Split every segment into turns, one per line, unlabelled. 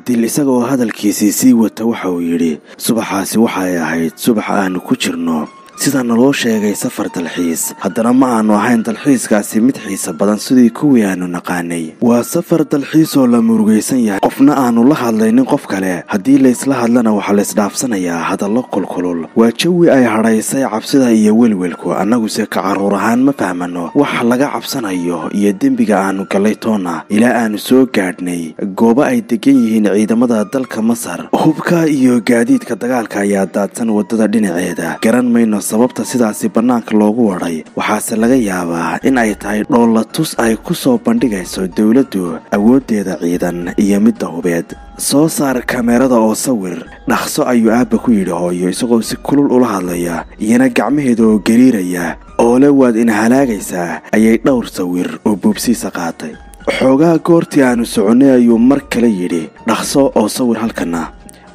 Caadil isagoo hadalkiisii sii wata waxa uu yidhi, subaxaasi waxay ahayd subax aanu ku jirno sida naloo sheegay safar dalxiis. Haddana ma aanu ahayn dalxiiskaasi mid xiisa badan sidii kuwii aanu naqaanay. Waa safar dalxiis oo la murugaysan yahay, qofna aanu la hadlaynin qof kale, haddii laysla hadlana waxaa laysdhaafsanayaa hadallo kulkulul. Waa jawi ay hadhaysay cabsida iyo welwelku. Annaguse ka carruur ahaan ma fahmano wax laga cabsanayo iyo dembiga aanu gallay toonna, ilaa aanu soo gaadhnay goobo ay degan yihiin ciidamada dalka Masar. Hubka iyo gaadiidka dagaalka ayaa daadsan waddada dhinaceeda. Garan mayno sababta sidaasi bannaanka loogu wadhay, waxaase laga yaabaa in ay tahay dhoolatus ay ku soo bandhigayso dowladdu awooddeeda ciidan iyo midda hubeed. Soo saar kamerada oo sawir dhaqso, ayuu aabba ku yidhi hooyo isagoo si kulul ula hadlaya, iyana gacmaheeda oo gariiraya oole waad ina halaagaysaa ayay dhowr sawir oo boobsiisa qaatay. Xoogaa goortii aanu soconnay ayuu mar kale yidhi, dhaqso oo sawir halkanna,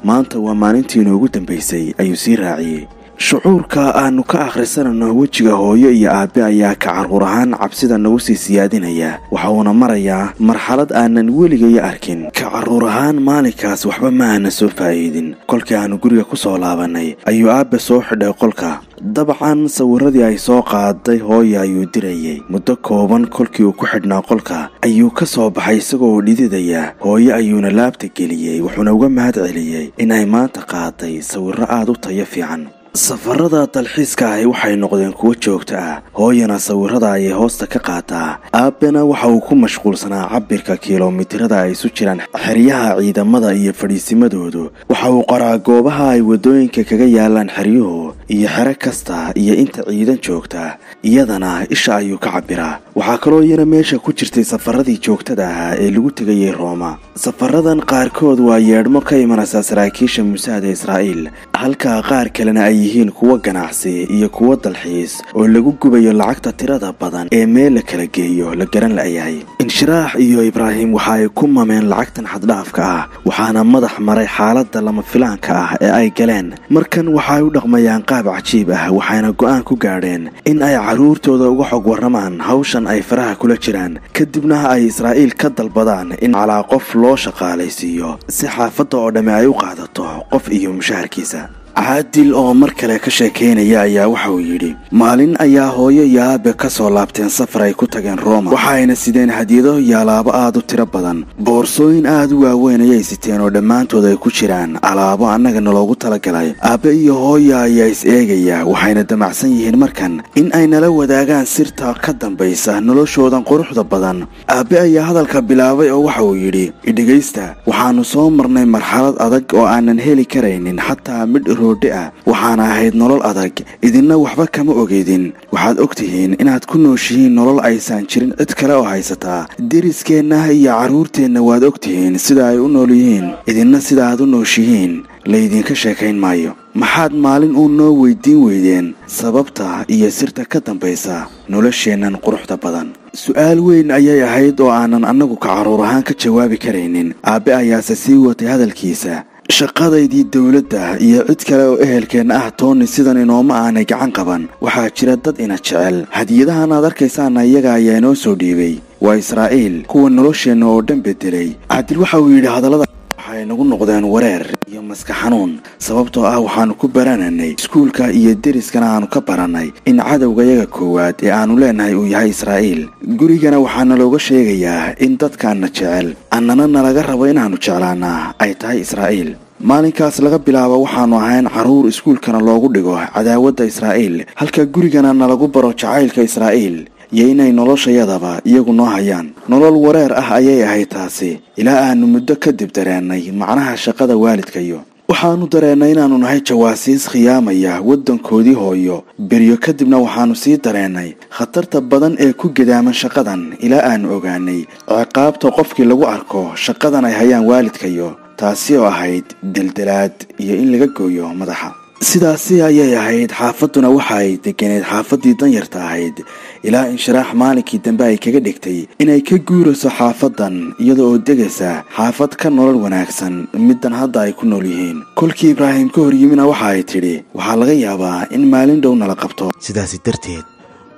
maanta waa maalintii inoogu dambaysay, ayuu sii raaciyey. Shucuurka aanu ka akhrisanayno wejiga hooyo iyo aabbe ayaa ka carruur ahaan cabsida nagu sii siyaadinaya, waxa uuna marayaa marxalad aanan weligaya arkin. Ka carruur ahaan maalinkaas waxba ma aana soo faa'iidin. Kolkii aanu guriga ku soo laabannay ayuu aabbe soo xidhay qolka. Dabcan sawiradii ay soo qaaday hooyo ayuu dirayay. Muddo kooban kolkii uu ku xidhnaa qolka ayuu ka soo baxay isagoo dhididaya. Hooyo ayuuna laabta geliyey, wuxuuna uga mahad celiyey in ay maanta qaaday sawirro aad u tayo fiican. Safarada dalxiiska ahi waxay noqdeen kuwo joogto ah. Hooyana sawirada ayay hoosta ka qaataa, aabbena waxa uu ku mashquulsanaa cabirka kilomitirada ay isu jiraan xeryaha ciidamada iyo fadhiisimadoodu. Waxa uu qoraa goobaha ay waddooyinka kaga yaalaan xeryuhu iyo xero kasta iyo inta ciidan joogta, iyadana isha ayuu ka cabiraa. Waxaa kaloo iyana meesha ku jirtay safaradii joogtada ahaa ee lagu tegayay Rooma. Safaradan qaarkood waa yeedhmo ka imanaysa saraakiisha musaada Israa'iil, halka qaar kalena ay yihiin kuwo ganacsi iyo kuwo dalxiis oo lagu gubayo lacagta tirada badan ee meel la kala geeyo la garan la'yahay. Inshiraax iyo Ibraahim waxa ay ku mameen lacagtan xaddhaafka ah, waxaana madax maray xaaladda lama filaanka ah ee ay galeen. Markan waxaay u dhaqmayaan qaab cajiib ah, waxayna go'aan ku gaadheen in ay carruurtooda uga xog warramaan hawshan ay faraha kula jiraan, kadibna ay Israa'iil ka dalbadaan in calaa qof loo shaqaalaysiiyo si xaafadda oo dhamme ay u qaadato qof iyo mushaharkiisa. Caadil oo mar kale ka sheekaynaya ayaa waxa uu yidhi, maalin ayaa hooyo iyo aabe ka soo laabteen safar ay ku tageen Rooma. Waxayna sideen hadiyado iyo alaabo aad u tiro badan. Boorsooyin aad u waaweyn ayay siteen oo dhammaantood ay ku jiraan alaabo annagana loogu talagalay. Aabbe iyo hooyo ayaa is eegaya, waxayna damacsan yihiin markan in ay nala wadaagaan sirta ka dambaysa noloshoodan quruxda badan. Aabbe ayaa hadalka bilaabay oo waxa uu yidhi, idhegaysta, waxaannu soo marnay marxalad adag oo aanan heli karaynin xataa midh roodhi ah. Waxaana ahayd nolol adag, idinna waxba kama ogeydin. Waxaad og tihiin inaad ku nooshihiin nolol aysan jirin cid kale oo haysataa. Deriskeenna iyo carruurteenna waad og tihiin sida ay u nool yihiin, idinna sida aad u nooshihiin laydinka sheekayn maayo. Maxaad maalin uun noo weydiin weydeen sababta iyo sirta ka dambaysa nolosheennan quruxda badan? Su-aal weyn ayay ahayd oo aanan annagu ka carruur ahaan ka jawaabi karaynin. Aabbe ayaase sii watay hadalkiisa, shaqadaydii dowladda iyo cid kale oo ehelkeenna ah tooni sidan inooma aanay gacan qaban. Waxaa jira dad ina jecel, hadiyadahan aad arkaysaanna iyaga ayaa inoo soo dhiibay. Waa Israa'iil kuwa nolosheenna oo dhan bedelay. Caadil waxa uu yidhi, hadallada waxay nagu noqdeen wareer iyo maska xanuun, sababtoo ah waxaanu ku barananay iskuulka iyo deriskana aanu ka barannay in cadowgayaga koowaad ee aanu leenahay uu yahay Israa'iil. Gurigana waxaana looga sheegayaa in dadkaanna jecel annana nalaga rabo inaannu jeclaanaa ay tahay Israa'iil. Maalinkaas laga bilaabo waxaannu ahayn carruur iskuulkana loogu dhigo cadaawadda Israa'iil, halka gurigana nalagu baro jacaylka Israa'iil iyo inay noloshayadaba iyagu noo hayaan. Nolol wareer ah ayay ahayd taasi, ilaa aanu muddo kadib dareennay macnaha shaqada waalidkayo. Waxaannu dareennay inaannu nahay jawaasiis khiyaamaya waddankoodii hooyo. Beryo kadibna waxaannu sii dareennay khatarta badan ee ku gadaaman shaqadan, ilaa aanu ogaanay ciqaabta qofkii lagu arko shaqadan ay hayaan waalidkayo, taasi oo ahayd deldelaad iyo in laga gooyo madaxa. Sidaasi ayay ahayd. Xaafadduna waxaay deganeed xaafaddii danyarta ahayd, ilaa Inshiraax maalinkii dambe ay kaga dhigtay inay ka guurayso xaafadan, iyada oo degaysa xaafad ka nolol wanaagsan middan hadda ay ku nool yihiin. Kolkii Ibraahim ka hor yimina waxa ay tidhi, waxaa laga yaabaa in maalin dhow nala qabto, sidaasi darteed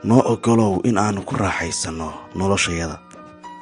noo ogolow in aanu ku raaxaysanno noloshayada.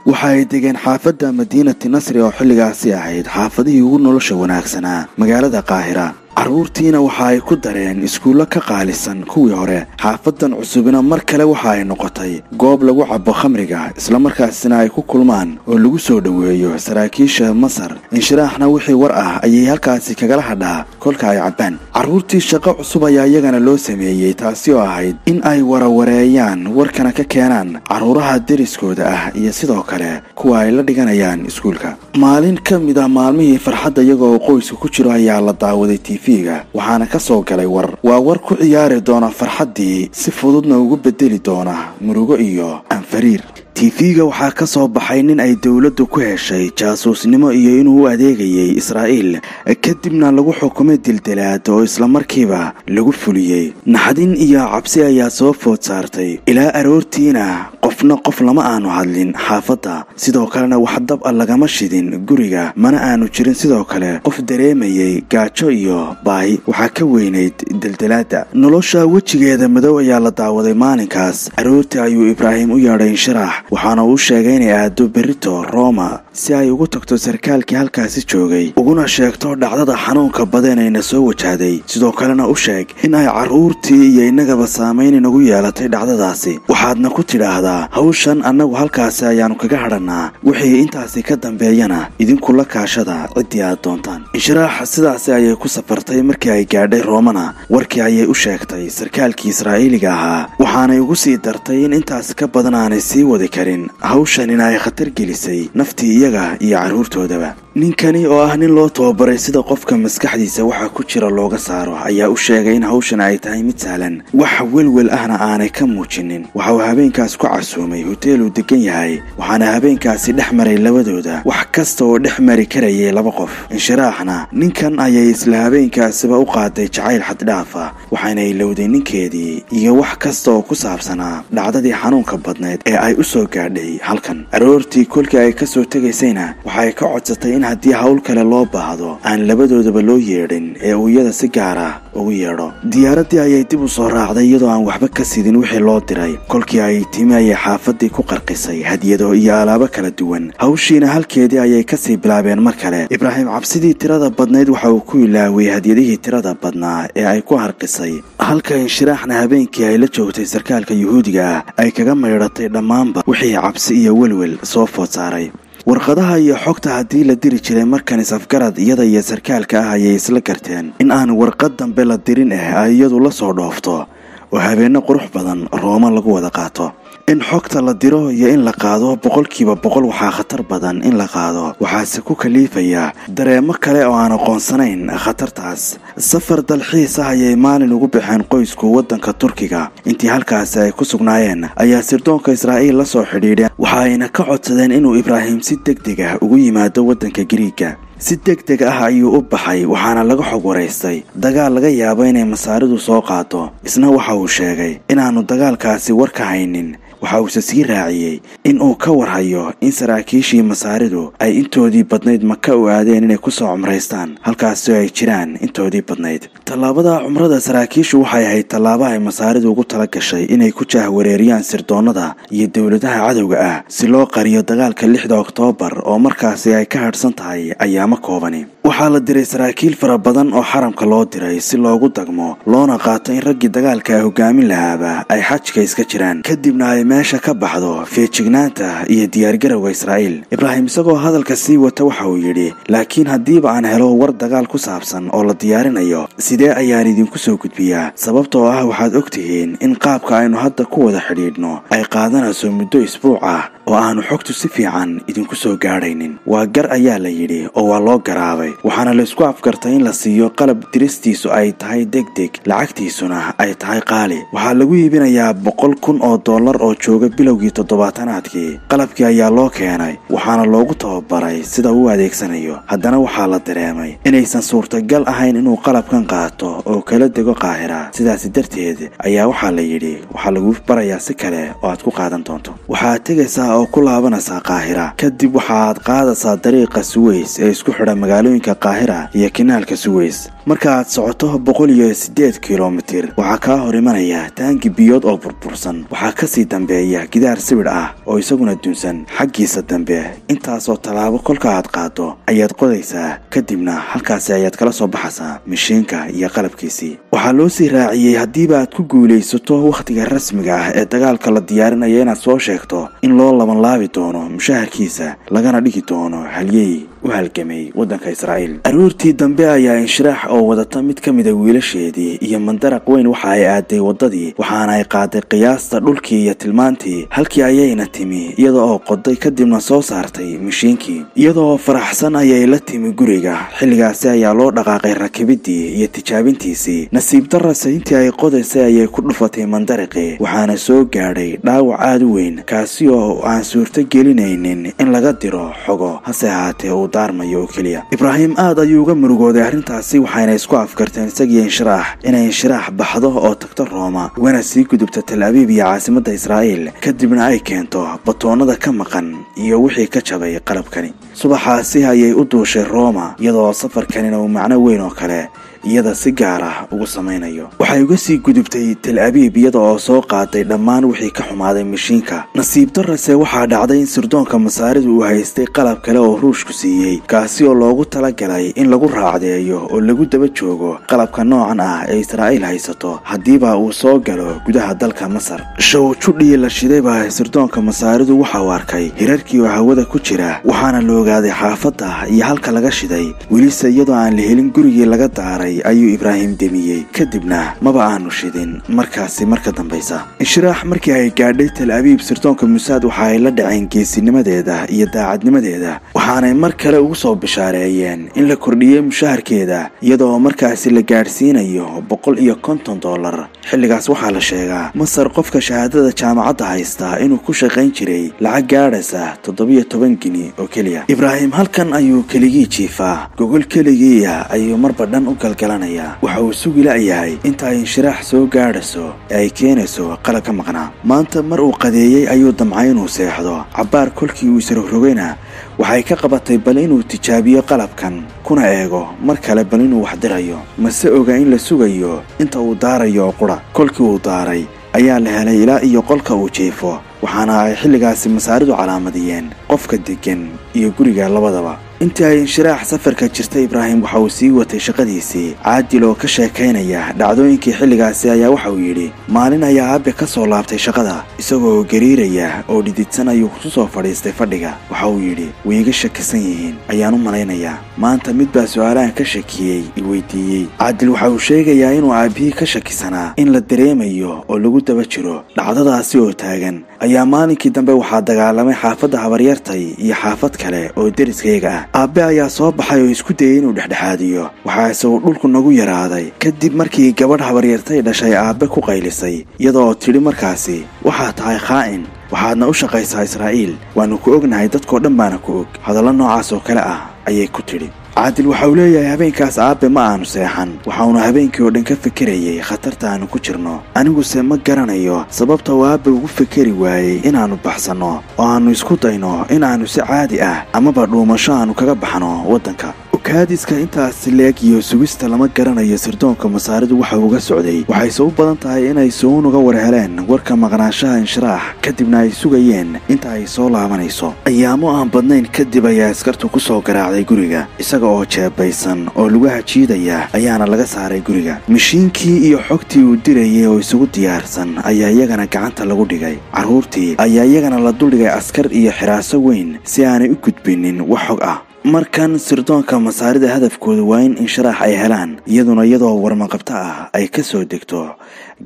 Waxa ay degeen xaafadda Madiinati Nasri oo xilligaasi ahayd xaafadihii ugu nolosha wanaagsanaa magaalada Qaahira. Carruurtiina waxa ay ku dareen iskuullo ka qaalisan kuwii hore. Xaafadan cusubina mar kale waxa ay noqotay goob lagu cabo khamriga, islamarkaasina ay ku kulmaan oo lagu soo dhoweeyo saraakiisha Masar. Inshiraaxna wixii war ah ayay halkaasi kagala hadhaa kolka ay cabbaan. Carruurtii shaqo cusub ayaa iyagana loo sameeyey, taasi oo ahayd in ay warawareeyaan warkana ka keenaan carruuraha deriskooda ah iyo sidoo kale kuwa ay la dhiganayaan iskuulka. Maalin ka mid ah maalmihii farxadda iyagoo qoyska ku jiro ayaa la daawaday TV, waxaana ka soo galay war. Waa war ku ciyaari doona farxaddii, si fududna ugu bedeli doona murugo iyo anfariir. TV-ga waxaa ka soo baxay nin ay dowladdu ku heshay jaasuusnimo iyo inuu u adeegayay Israa'iil, kadibna lagu xukumay dildalaad oo islamarkiiba lagu fuliyey. Naxdin iyo cabsi ayaa soo food saartay. Ilaa aroortiina qofna qof lama aanu hadlin xaafadda, sidoo kalena wax dab ah lagama shidin guriga, mana aanu jirin sidoo kale qof dareemayay gaajo iyo baahi. Waxaa ka weynayd dildalaadda. Nolosha wejigeeda madow ayaa la daawaday maalinkaas. Aroortii ayuu Ibraahim u yeedhay Inshiraax, waxaana uu sheegay inay aado berrito Roma si ay ugu tagto sarkaalkii halkaasi joogay, uguna sheegto dhacdada xanuunka badan ayna soo wajahday. Sidoo kalena u sheeg in ay carruurtii iyo innagaba saamayn inagu yeelatay dhacdadaasi. Waxaadna ku tidhaahdaa hawshan annagu halkaasi ayaannu kaga hadhannaa, wixii intaasi ka dambeeyana idinku la kaashada ciddii aad doontaan. Inshiraax sidaasi ayay ku safartay. Markii ay gaadhay Roomana, warkii ayay u sheegtay sarkaalkii Israa'iiliga ahaa, waxaanay ugu sii dartay in intaasi ka badan aanay sii wadi karin hawshan, in ay khatar gelisay naftii iyaga iyo carruurtoodaba. Ninkani oo ah nin loo tababaray sida qofka maskaxdiisa waxa ku jira looga saaro ayaa u sheegay in hawshan ay tahay mid sahlan, wax welwel ahna aanay ka muujinin. Waxa uu habeenkaas ku casuumay hoteel uu degan yahay, waxaana habeenkaasi dhex maray labadooda wax kasta oo dhex mari karayay laba qof. Inshiraaxna ninkan ayay isla habeenkaasiba u qaaday jacayl xaddhaaf ah, waxaana ilowday ninkeedii iyo wax kasta oo ku saabsanaa dhacdadii xanuunka badnayd ee ay u soo gaadhay halkan. Aroortii kolkii ay kasoo tegaysayna waxay ka codsatay in haddii hawl kale loo baahdo aan labadoodaba loo yeedhin ee uu iyada si gaar ah ugu yeedho. Diyaaraddii ayay dib u soo raacday iyadoo aan waxba ka sidin wixii loo diray. Kolkii ay timi ayay xaafaddii ku qarqisay hadiyado iyo alaabo kala duwan. Hawshiina halkeedii ayay kasii bilaabeen mar kale. Ibraahim cabsidii tirada badnayd waxa uu ku ilaawiyey hadiyadihii tirada badnaa ee ay ku harqisay, halka Inshiraaxna habeenkii ay la joogtay sarkaalka yuhuudiga ah ay kaga maydhatay dhammaanba wixii cabsi iyo welwel soo food saaray. Warqadaha iyo xogta haddii la diri jiray markan is-afgarad iyada iyo sarkaalka ah ayay isla garteen in aan warqad dambe la dirin ay iyadu la soo dhoofto oo habeenno qurux badan Rooma lagu wada qaato. In xogta la diro iyo in la qaado 100% waxaa khatar badan in la qaado, waxaase ku kaliifaya dareemo kale oo aan aqoonsanayn khatartaas. Safar dalxiis ah ayay maalin ugu baxeen qoysku waddanka Turkiga. Intii halkaasi ay ku sugnaayeen ayaa sirdoonka Israa'iil la soo xidhiidheen, waxa ayna ka codsadeen inuu Ibraahim si deg deg ah ugu yimaado waddanka Giriiga. Si deg deg ah ayuu u baxay, waxaana laga xog waraystay dagaal laga yaabo inay Masaaridu soo qaado. Isna waxa uu sheegay inaanu dagaalkaasi war ka haynin. Waxa uuse sii raaciyey in uu ka warhayo in saraakiishii Masaaridu ay intoodii badnayd Maka u aadeen inay kusoo cumraystaan, halkaasoo ay jiraan intoodii badnayd. Tallaabada cumrada saraakiishu waxay ahayd tallaabo ay Masaaridu ugu tala gashay inay ku jaahwareeriyaan sirdoonnada iyo dowladaha cadowga ah, si loo qariyo dagaalka 6da Oktoobar oo markaasi ay ka hadhsan tahay ayaamo koobani. Waxaa la diray saraakiil fara badan oo xaramka loo diray si loogu dagmo loona qaato in raggii dagaalka hogaamin lahaaba ay xajka iska jiraan, kadibna ay meesha ka baxdo feejignaanta iyo diyaargarowga Israa'iil. Ibraahim isagoo hadalka sii wata waxa uu yidhi, laakiin haddiiba aan helo war dagaal ku saabsan oo la diyaarinayo, sidee ayaan idinku soo gudbiyaa? Sababtoo ah waxaad og tihiin in qaabka aynu hadda ku wada xidhiidhno ay qaadanayso muddo isbuuc ah oo aanu xogtu si fiican idinku soo gaadhaynin. Waa gar ayaa la yidhi oo waa loo garaabay, waxaana laysku afgartay in la siiyo qalab diristiisu ay tahay deg deg, lacagtiisuna ay tahay qaali. Waxaa lagu iibinayaa $100,000 oo jooga bilowgii 70-aadkii. Qalabkii ayaa loo keenay, waxaana loogu tababaray sida uu adeegsanayo. Haddana waxaa la dareemay inaysan suurtagal ahayn inuu qalabkan qaato oo kala dego Qaahira. Sidaasi darteed ayaa waxaa la yidhi waxaa lagu barayaa si kale oo aad ku qaadan doonto. Waxaad tegaysaa oo ku laabanaysaa Qaahira, kadib waxaad qaadaysaa dariiqa Suweys ee isku xidha magaalooyinka Qaahira iyo kinaalka Suweys. Marka aad socoto 108 kilomitir, waxaa kaa hor imanaya taangi biyood oo burbursan. Waxaa kasii dambeeya gidaar sibidh ah oo isaguna dunsan xaggiisa dambe. Intaasoo tallaabo kolka aad qaado ayaad qodaysaa, kadibna halkaasi ayaad kala soo baxaysaa mishiinka iyo qalabkiisii. Waxaa loo sii raaciyey, haddiiba aad ku guulaysato wakhtiga rasmiga ah ee dagaalka la diyaarinayo inaad soo sheegto, in loo labanlaabi doono mushaharkiisa, lagana dhigi doono halyey u halgamay waddanka Israa'iil. Aroortii dambe ayaa Inshiraax oo wadata mid ka mida wiilasheedii iyo mandaraq weyn waxa ay aaday waddadii, waxaana ay qaaday qiyaasta dhulkii iyo tilmaantii. Halkii ayayna timi iyada oo qoday, kadibna soo saartay mishiinkii. Iyadoo faraxsan ayay la timi guriga. Xilligaasi ayaa loo dhaqaaqay rakibidii iyo tijaabintiisii. Nasiib darase, intii ay qodaysay ayay ku dhufatay mandariqii, waxaana soo gaadhay dhaawac aad u weyn, kaasi oo aan suurto gelinaynin in laga diro xogo, hase ahaatee uu daarmayo oo keliya. Ibraahim aad ayuu uga murugooday arrintaasi, waxayna isku afgarteen isagiyo Inshiraax inay Inshiraax baxdo oo tagto Rooma, ugana sii gudubto Tal Abiib iyo caasimadda Israa'iil, kadibna ay keento batoonada ka maqan iyo wixii ka jabay qalabkani. Subaxaasi ayay u duushay Rooma, iyadoo safarkanina uu macno weyn oo kale iyada si gaar ah ugu samaynayo. Waxay uga sii gudubtay Tal Abiib iyada oo soo qaaday dhammaan wixii ka xumaaday mishiinka. Nasiib darase, waxaa dhacday in sirdoonka Masaaridu uu haystay qalab kale oo Ruushku siiyey, kaasi oo loogu talagalay in lagu raacdeeyo oo lagu daba joogo qalabka noocan ah ee Israa'iil haysato haddiiba uu soo galo gudaha dalka Masar. Showjudhii la shiday baa sirdoonka Masaaridu waxa uu arkay hirarkii oo hawada ku jira, waxaana la ogaaday xaafadda iyo halka laga shiday. Welise iyadoo aan la helin gurigii laga daaray ayuu Ibraahim demiyey, kadibna maba aanu shidin markaasi marka dambaysa. Inshiraax markii ay gaadhay Tal Abiib, sirdoonka Musaad waxa ay la dhaceen geesinimadeeda iyo daacadnimadeeda, waxaanay mar kale ugu soo bishaareeyeen in la kordhiyey mushaharkeeda, iyadoo markaasi la gaadhsiinayo $150. Xilligaas waxaa la sheegaa Masar qofka shahaadada jaamacadda haysta inuu ku shaqayn jiray lacag gaadhaysa 17 gini oo keliya. Ibraahim halkan ayuu keligii jiifaa, gogol keligiiya ayuu marba dhan u galgalanaya. Waxa uu sugi la'yahay inta ay Inshiraax soo gaadhayso ee ay keenayso qalab ka maqnaa. Maanta mar uu qadeeyey ayuu damcay inuu seexdo cabbaar. Kolkii uu isrogrogayna waxay ka qabatay bal inuu tijaabiyo qalabkan, kuna eego mar kale bal inuu wax dirayo. Mase oga in la sugayo inta uu daarayo oo qura. Kolkii uu daaray ayaa la helay ilaa iyo qolka uu jiifo, waxaana ay xilligaasi Masaaridu calaamadiyeen qofka deggan iyo guriga labadaba. Intii ay Inshiraax safarka jirtay, Ibraahim waxa uu sii watay shaqadiisii. Caadil oo ka sheekaynaya dhacdooyinkii xilligaasi ayaa waxa uu yidhi, maalin ayaa aabe ka soo laabtay shaqada isagoo gariiraya oo dhididsan ayuu ku soo fadhiistay fadhiga. Waxa uu yidhi, way iga shakisan yihiin ayaan u malaynayaa, maanta mid baa su-aalahan ka shakiyey i weydiiyey. Caadil waxa uu sheegayaa inuu aabbihii ka shakisanaa in la dareemayo oo lagu daba jiro. Dhacdadaasi oo taagan ayaa maalinkii dambe waxaa dagaalamay xaafadda habaryartay iyo xaafad kale oo deriskayga ah. Aabbe ayaa soo baxay oo isku dayay inuu dhexdhexaadiyo, waxaase uu dhulku nagu yaraaday kadib markii gabadh habaryartay dhashay aabbe ku qaylisay, iyadoo tidhi markaasi, waxaa tahay khaa'in, waxaadna u shaqaysaa Israa'iil, waannu ku ognahay, dadkoo dhan baana ku og. Hadallo noocaas oo kale ah ayay ku tidhi. Caadil waxa uu leeyahay, habeenkaas aabbe ma aanu seexan, waxauna habeenkii oo dhan ka fekerayay khatarta aanu ku jirno. Aniguse ma garanayo sababta uu aabbe ugu fekeri waayey inaannu baxsanno oo aannu isku dayno in aannu si caadi ah amaba dhuumasho aanu kaga baxno waddanka. Ukaadiska intaasi leeg iyo sugista lama garanayo sirdoonka Masaaridu waxa uga socday. Waxayse u badan tahay inay suun uga war heleen warka maqnaanshaha Inshiraax, kadibna ay sugayeen inta ay soo laabanayso. Ayaamo aan badnayn kadib ayaa askartu ku soo garaacday guriga. Isaga oo jeebaysan oo lugaha jiidaya ayaana laga saaray guriga. Mishiinkii iyo xogtii uu dirayay oo isugu diyaarsan ayaa iyagana gacanta lagu dhigay. Carruurtii ayaa iyagana la duldhigay askar iyo xiraaso weyn si aanay u gudbinin wax xog ah. Markan sirdoonka Masaarida hadafkooda waa in Inshiraax ay helaan, iyaduna iyadoo warmaqabto ah ay ka soo degto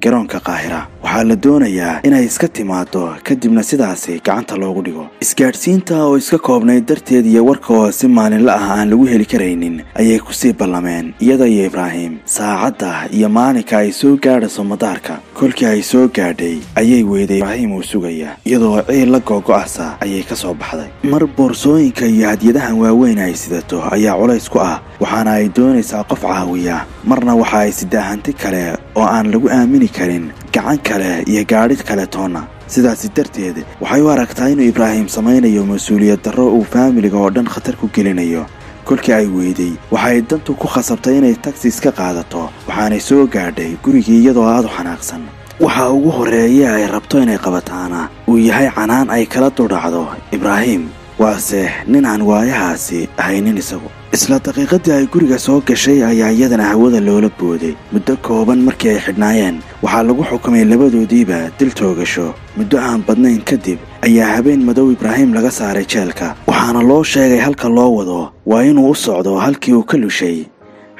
garoonka Qaahira. Waxaa la doonayaa inay iska timaado, kadibna sidaasi gacanta loogu dhigo. Isgaadhsiinta oo iska koobnayd darteed iyo warka oo si maalinla ah aan lagu heli karaynin ayay kusii ballameen iyada iyo Ibraahim saacadda iyo maalinka ay soo gaadhayso madaarka. Kolkii ay soo gaadhay ayay weyday Ibraahim uu sugaya. Iyadoo ciil la googo'asa ayay ka soo baxday. Mar boorsooyinka iyo hadyadahan waaweyn ay sidato ayaa culays ku ah, waxaana ay doonaysaa qof caawiya. Marna waxa ay sidaa hanti kale oo aan lagu aamini karin gacan kale iyo gaadhid kale toonna. Sidaasi darteed waxay u aragtaa inuu Ibraahim samaynayo mas-uuliyad darro uu faamiliga oo dhan khatar ku gelinayo. Kolkii ay weyday waxay dantu ku khasabtay inay taxi iska qaadato, waxaanay soo gaadhay gurigii iyadoo aad u xanaaqsan. Waxa ugu horreeya ay rabto inay qabataana uu yahay canaan ay kala duldhacdo Ibraahim, waase nin aan waayahaasi haynin isagu. Isla daqiiqadii ay guriga soo gashay ayaa iyadana hawada loola booday. Muddo kooban markii ay xidhnaayeen waxaa lagu xukumay labadoodiiba dil toogasho. Muddo aan badnayn kadib ayaa habeen madow Ibraahim laga saaray jeelka, waxaana loo sheegay halka loo wado waa inuu u socdo halkii uu ka lushay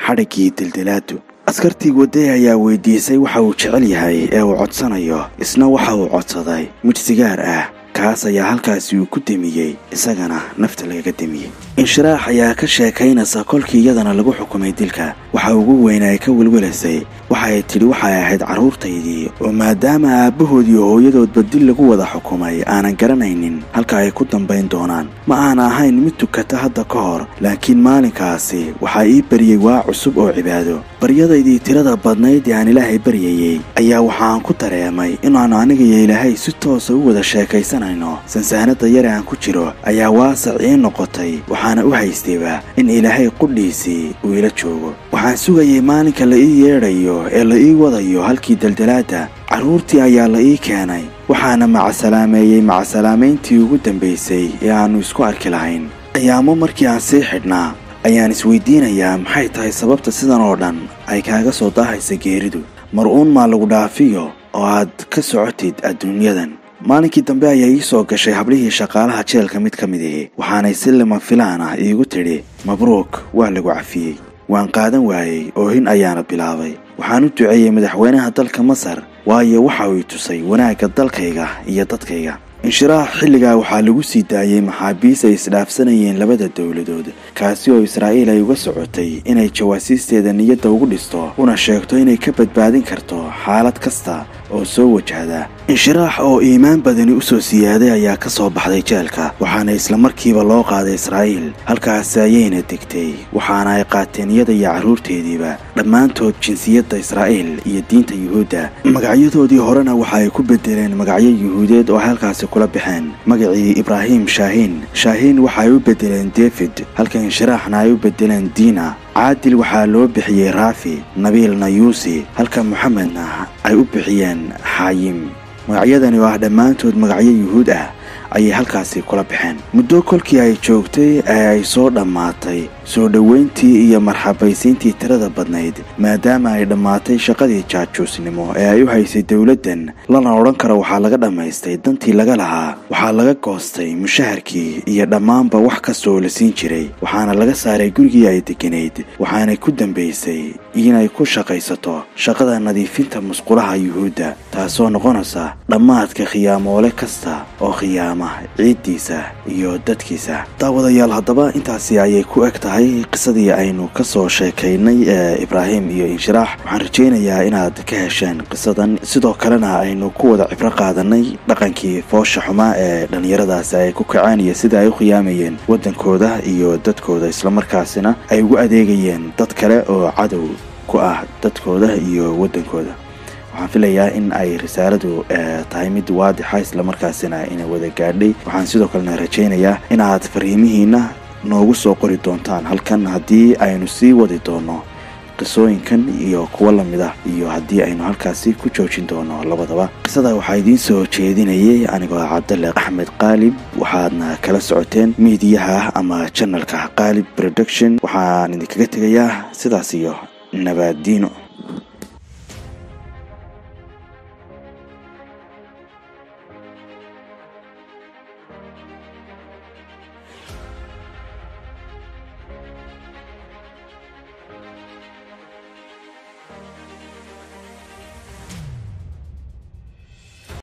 xadhiggii dildilaadu. Askartii waday ayaa weydiisay waxa uu jecel yahay ee uu codsanayo, isna waxa uu codsaday mid sigaar ah, kaas ayaa halkaasi uu ku demiyey, isagana nafta lagaga demiyey. Inshiraax ayaa ka sheekaynaysa kolkii iyadana lagu xukumay dilka. Waxa ugu weyn ay ka welwelasay waxay tidhi waxay ahayd carruurtaydii oo maadaama aabbahood iyo hooyadoodba dil lagu wada xukumay aanan garanaynin halka ay ku dambayn doonaan. Ma aana ahayn mid tukata hadda ka hor, laakiin maalinkaasi waxaa ii bariyey waa cusub oo cibaado. Baryadaydii tirada badnayd ee aan Ilaahay baryayey ayaa waxaan ku dareemay inaannu aniga iyo Ilaahay si toosa u wada sheekaysanayno. Sansaanada yare aan ku jiro ayaa waasac ii noqotay, waxaana u haystayba in Ilaahay qudhiisii uu ila joogo. Waxaan sugayay maalinka la ii yeedhayo ee la ii wadayo halkii daldalaadda. Carruurtii ayaa la ii keenay, waxaana macasalaameeyey macasalaameyntii ugu dambaysay ee aannu isku arki lahayn. Ayaamo markii aan sii xidhnaa ayaan isweydiinayaa maxay tahay sababta sidan oo dhan ay kaaga soo daahaysa geeridu. Mar uun maa lagu dhaafiyo oo aad ka socotid adduunyadan. Maalinkii dambe ayaa ii soo gashay hablihii shaqaalaha jeelka mid ka mid ihi, waxaanay si lama filaan ah iigu tidhi mabruuk, waa lagu cafiyey. Waan qaadan waayey, oohin ayaana bilaabay. Waxaan u duceeyey madaxweynaha dalka Masar, waayo waxa uu i tusay wanaagga dalkayga iyo dadkayga. Inshiraax xilligaa waxaa lagu sii daayey maxaabiis ay isdhaafsanayeen labada dowladood, kaasi oo Israa'iil ay uga socotay inay jawaasiisteeda niyadda ugu dhisto una sheegto inay ka badbaadin karto xaalad kasta oo soo wajahda. Inshiraax oo iimaan badani u soo siyaaday ayaa ka soo baxday jeelka, waxaana isla markiiba loo qaaday Israa'iil. Halkaasi ayayna degtay, waxaana ay qaateen iyada iyo carruurteediiba dhammaantood jinsiyadda Israa'iil iyo diinta Yuhuudda. Magacyadoodii horena waxa ay ku bedeleen magacyo Yuhuudeed oo halkaasi kula baxeen. Magacii Ibraahim Shaahiin, Shaahiin waxa ay u bedeleen David, halka Inshiraaxna ay u bedeleen Diina. Caadil waxaa loo bixiyey Raafi, Nabiilna Yuusi, halka Moxamedna ay u bixiyeen Xaayim. Magacyadani oo ah dhammaantood magacyo Yuhuud ah ayay halkaasi kula baxeen. Muddo kolkii ay joogtay ee ay soo dhammaatay soo dhoweyntii iyo marxabaysiintii tirada badnayd, maadaama ay dhammaatay shaqadii jaajuusnimo ee ay u haysay dowladdan, lana odhan karo waxaa laga dhammaystay dantii laga lahaa. Waxaa laga goostay mushaharkii iyo dhammaanba wax kasta oo la siin jiray, waxaana laga saaray gurigii ay degganayd, waxaanay ku dambaysay inay ku shaqaysato shaqada nadiifinta musqulaha Yuhuudda, taasoo noqonaysa dhammaadka khiyaamoole kasta oo khiyaama ciiddiisa iyo dadkiisa. Daawadayaal, haddaba intaasi ayay ku eg tahay qisadii aynu ka soo sheekaynay ee Ibraahim iyo Inshiraax. Waxaan rajaynayaa inaad ka hesheen qisadan, sidoo kalena aynu ku wada cibro qaadanay dhaqankii foosha xumaa ee dhallinyaradaasi ay ku kaceen iyo sida ay u khiyaamayeen waddankooda iyo dadkooda, islamarkaasina ay ugu adeegayeen dad kale oo cadow ku ah dadkooda iyo waddankooda. Waxaan filayaa in ay risaaladu tahay mid waadixa, islamarkaasina ina wada gaadhay. Waxaan sidoo kalena rajaynayaa inaad fariimihiina noogu soo qori doontaan halkan haddii aynu sii wadi doono qisooyinkan iyo kuwo lamid ah, iyo haddii aynu halkaasi ku joojin doono labadaba. Qisada waxaa idiin soo jeedinayay anigoo Cabdalle Axmed Qaalib, waxaadna kala socoteen miidiyaha ama janalka Qaalib Production. Waxaan idinkaga tegayaa sidaas iyo nabaadiino.